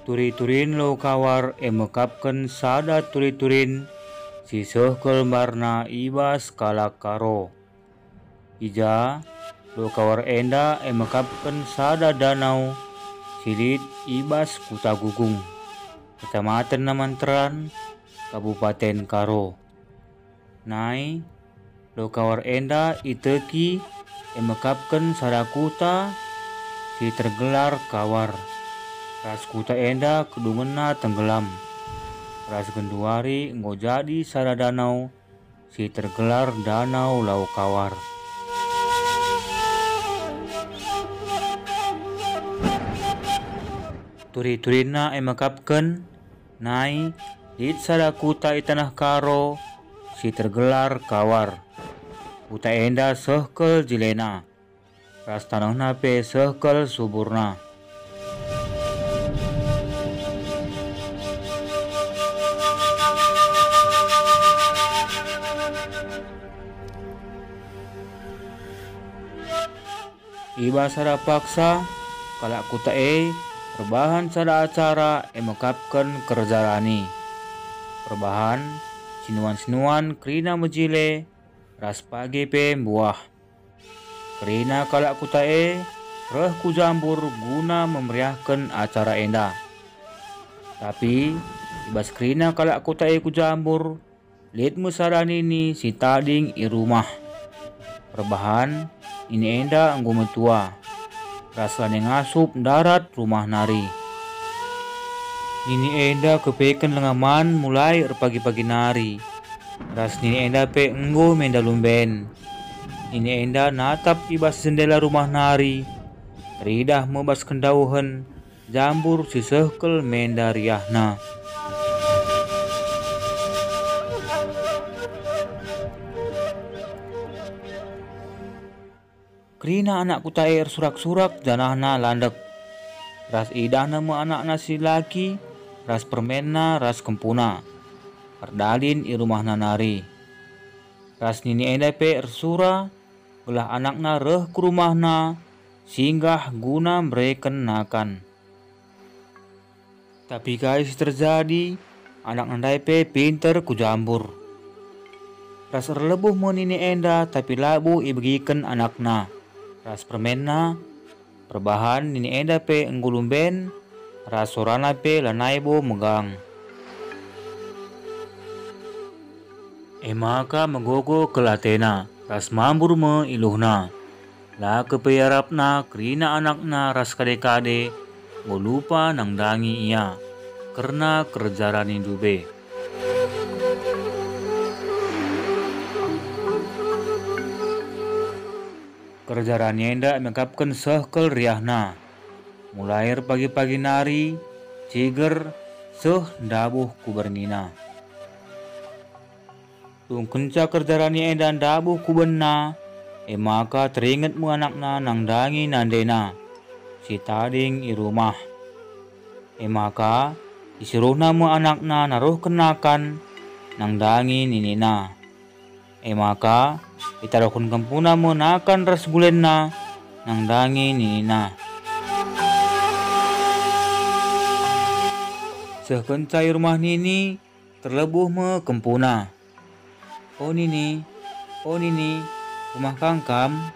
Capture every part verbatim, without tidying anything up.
Turi-turin Lo Kawar e mekapken sada turi-turin si sehkel mbarna i bas kalak Karo. I ja, Lo Kawar enda e mekapken sada danau si lit i bas Kuta Gugung, Kecamaten Namanteran, Kabupaten Karo. Nai, Lo Kawar enda iteki e mekapken sada kuta si tergelar Kawar, ras kuta enda kedungenna tenggelam, ras genduari enggo jadi sada danau si tergelar Danau Lo Kawar. Turi-turinna e mekapken, nai, lit sada kuta i taneh Karo si tergelar Kawar. Kuta enda sehkel jilena, ras tanehna pe sehkel suburna. I bas sada paksa, kalak kuta e erbahan sada acara e mekapken kerja rani. Perbahan, sinuan-sinuan kerina mejile, ras pagi pe mbuah. Kerina kalak kuta e reh ku Jambur guna memeriahken acara enda. Tapi, i bas kerina kalak kuta e ku Jambur, lit me sada nini si tading i rumah. Perbahan, nini enda enggo metua, ras lanai ngasup ndarat rumah nari. Nini enda kepeken lenga man mulai erpagi-pagi nari, ras nini enda pe enggo menda lumben. Nini enda natap i bas jendela rumah nari, teridah me bas kendauhen, Jambur si sehkel menda riahna. Kerina anak kuta e ersurak-surak janahna landek. Ras idahna me anakna si laki, ras permenna, ras kempuna, erdalin i rumahna nari. Ras nini enda pe ersura, gelah anakna reh ku rumahna, singgah guna mereken nakan. Tapi kai si terjadi, anakna ndai pe pinter ku Jambur. Ras erlebuh me nini enda, tapi labo ibegiken anakna ras permenna. Perbahan nini enda pe enggo lumben, ras sorana pe lanai bo megang. E maka megogo kal atena, ras mambur me iluhna. La kepe iarapna kerina anakna ras kade-kade, enggo lupa nandangi ia kerna kerja rani ndube. Kerja rani enda mekapken seh kal riahna. Mulai erpagi-pagi nari, ciger, seh ndabuh ku bernina. Dung kenca kerja rani enda ndabuh ku benna, e maka teringet me anakna nandangi nandena si tading i rumah. E maka isuruhna me anakna naruhken nakan nandangi ninina. E maka itaruhken kempuna me nakan ras gulenna nandangi ninina. Seh kenca i rumah nini, terlebuh me kempuna. "O nini, o nini, rumah kang kam?"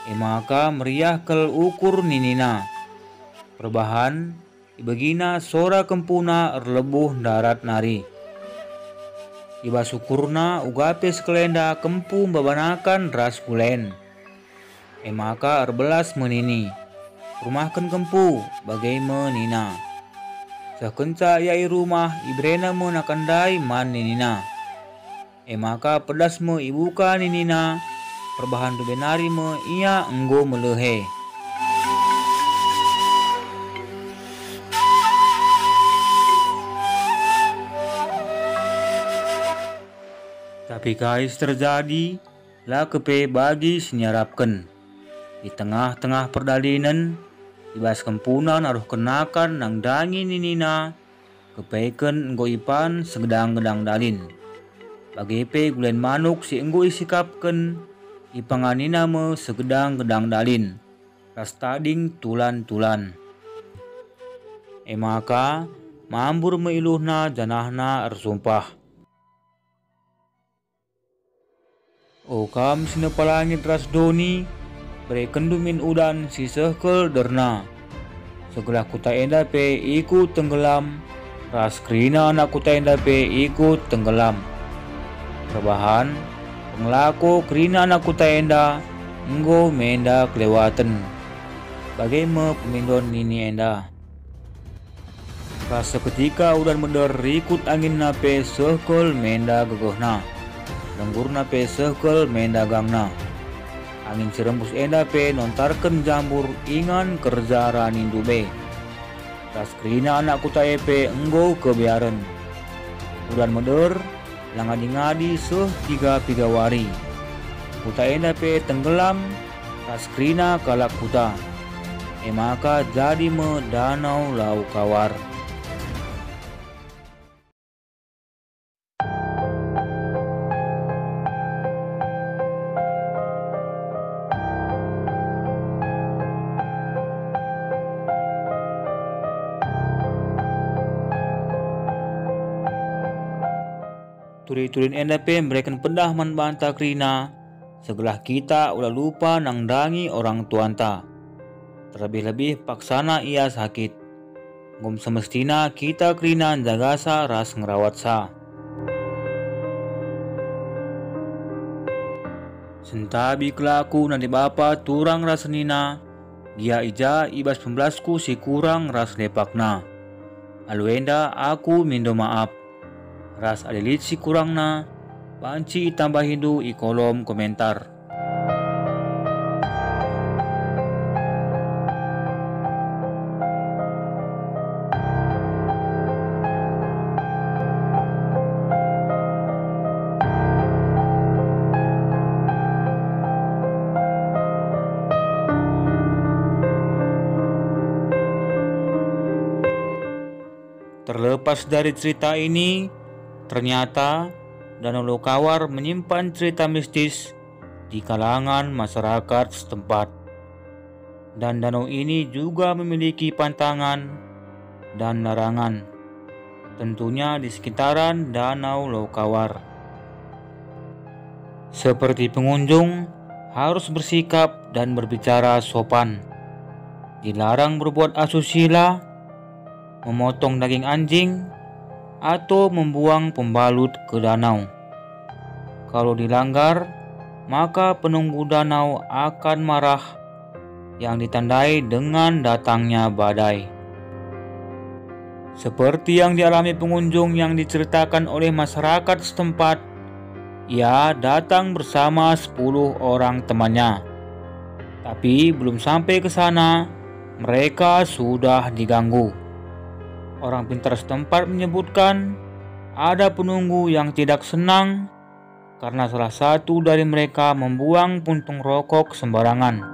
E maka meriah kal ukur ninina. Perbahan, ibegina sora kempuna erlebuh ndarat nari. I bas ukurna uga pe sekalenda kempu mbaban nakan ras gulen. E maka erbelas me nini, "Rumahken kempu," bage me nina. Seh kenca ia i rumah, iberena me nakan ndai man ninina. E maka pedas me ibuka ninina, perbahan ndube nari me ia enggo melehe. Tapi kai si terjadi? La kepe bagi si niarapken. I tengah-tengah perdalinen, i bas kempuna naruhken nakan nandangi ninina, kepeken enggo ipan segedang-gedang dalin. Bage pe gulen manuk si enggo isikapken, ipanganina me segedang-gedang dalin, ras tading tulan-tulan. E maka mambur me iluhna janahna ersumpah, "O kam si nepa langit ras doni, berekenndu min udan si seh kal derna, segelah kuta enda pe ikut tenggelam, ras kerina anak kuta enda pe ikut tenggelam. Perbahan, pengelako kerina anak kuta enda enggo menda kelewaten." Bage me pemindon nini enda. Ras seketika udan meder rikut anginna pe seh kal menda gegehna, lenggurna pe seh kal menda gangna. Angin si rembus enda pe nontarken jambur ingan kerja ranindu be. Ras kerina anak kuta e pe enggo kebearen. Udan meder la ngadi-ngadi seh piga-piga wari. Kuta enda pe tenggelam ras kerina kalak kuta. E maka jadi me Danau Lau Kawar. Turi-turin enda pe mereken pedah man banta kerina, segelah kita ula lupa nandangi orang tuanta. Terlebih-lebih paksana ia sakit. Enggo me semestina kita kerina njagasa ras ngerawatsa. Sentabi kelaku nande bapa turang ras senina, gia i ja i bas pembelasku si kurang ras lepakna. Alu enda aku mindo maap. Ras adi lit si kurangna, banci itambahindu i kolom komentar. Terlepas dari cerita ini, ternyata Danau Lokawar menyimpan cerita mistis di kalangan masyarakat setempat. Dan danau ini juga memiliki pantangan dan larangan, tentunya di sekitaran Danau Lokawar. Seperti pengunjung harus bersikap dan berbicara sopan. Dilarang berbuat asusila, memotong daging anjing, atau membuang pembalut ke danau. Kalau dilanggar, maka penunggu danau akan marah yang ditandai dengan datangnya badai. Seperti yang dialami pengunjung yang diceritakan oleh masyarakat setempat, ia datang bersama sepuluh orang temannya. Tapi belum sampai ke sana, mereka sudah diganggu. Orang pintar setempat menyebutkan, ada penunggu yang tidak senang karena salah satu dari mereka membuang puntung rokok sembarangan.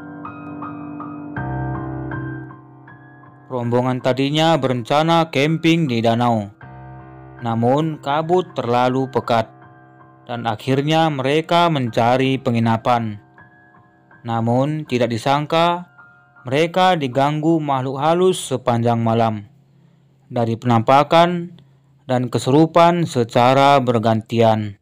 Rombongan tadinya berencana camping di danau, namun kabut terlalu pekat, dan akhirnya mereka mencari penginapan. Namun tidak disangka, mereka diganggu makhluk halus sepanjang malam, dari penampakan dan kesurupan secara bergantian.